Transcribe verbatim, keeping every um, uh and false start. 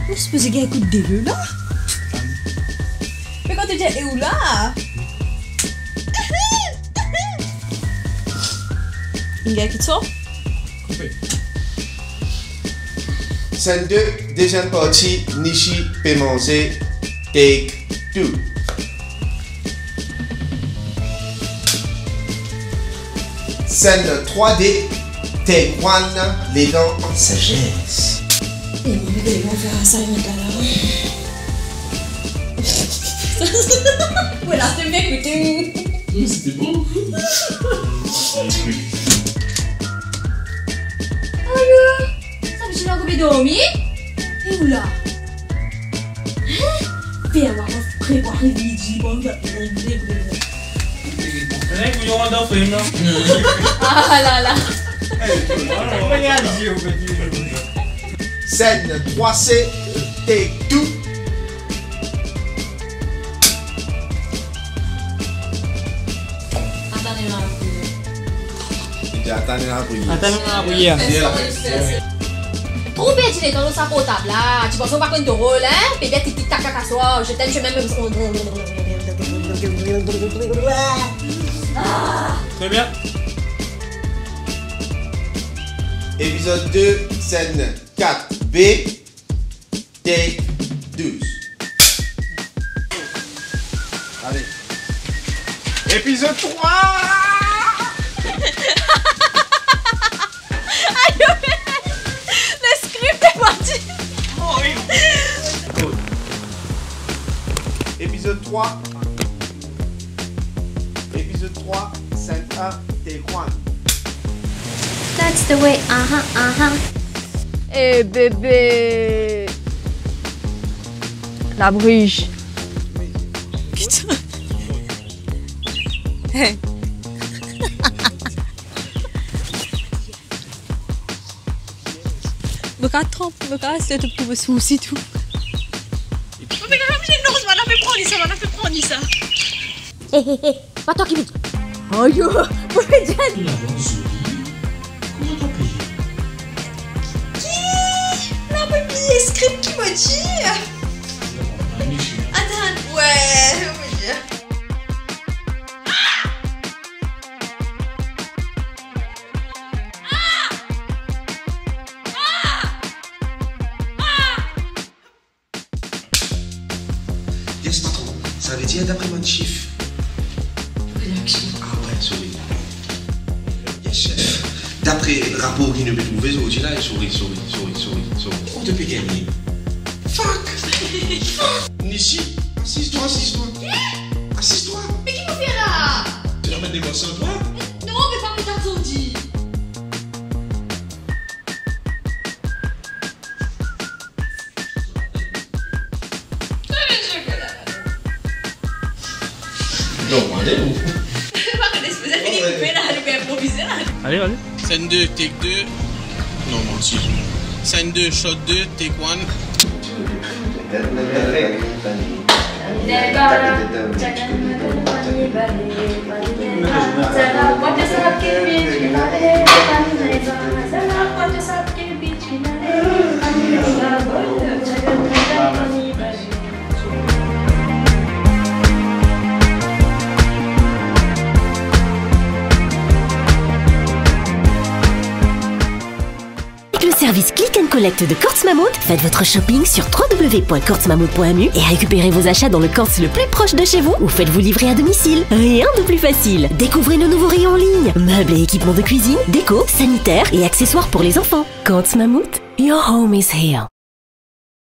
Nou sipoze gagn kout de la. Me kan to dir e ou la? Gagn kout sa? Koupe. Scène deux, deuxième partie, Nishi pe manze, take two. Scène trois D, take one, les dents sagesse. Eh, mais on va faire ça, une fois là. Voilà, c'est bien goûté. Hum, c'était bon. Ayo, sa misie la konbe dormi? E ou la? Hein? Fer mwa prepare midi, bon. Reg bouyon dan frim la. Ah la la. Scène trois C, take two. Atann ena lapriyar. Li dir atann ena lapriyar. Atann ena lapriyar. Tro perdi letan lor sa portab la. Ti panse ou pa konn to rol, hein? Bebe, tik tik tak tak aswar. Je t'aime, je m'aime. Très bien. Épisode deux, scène quatre B. Take douze. Allez. Épisode trois. Ayo, le script est parti. Oh, oui. Épisode trois. Épisode trois, scène un, take one. That's the way, aha, aha. Eh bébé. La bruche. Putain. Hey. Mo kapav tranp, mo kapav aste to pou mo sousi tou. Non, me kapav, non, mo la pe pran li sa, mo la pe pran li sa. Hey, hey, hey, pa twa ki vinn. Ayo, mo pe dir. Kouma to apel? Ki? La mo bliye script ki mo dir. Atann, ouais, mo dir. Yes, patron. Savedir, dapre bann sif. Dapre bann sif. Ah ouais, sorry. Yes, chef. Dapre rapor ki nou pe trouve zordi la, sorry, sorry, sorry, sorry, sorry. Ou to pe gagne. Fuck! Fuck! Nishi, asiz twa, asiz twa. Ki? Asiz twa. Me ki pou fer la? To la met de morso twa? Non, me pa met atann. Non, ale, ou. Allez, allez. Scène deux, take deux. Non, moi aussi. Scène deux, shot deux, take one. Avec le service Click and Collect de Courts Mammouth, faites votre shopping sur trois W point courts mammouth point M U et récupérez vos achats dans le Courts le plus proche de chez vous ou faites-vous livrer à domicile. Rien de plus facile. Découvrez nos nouveaux rayons en ligne. Meubles et équipements de cuisine, déco, sanitaire et accessoires pour les enfants. Courts Mammouth, your home is here.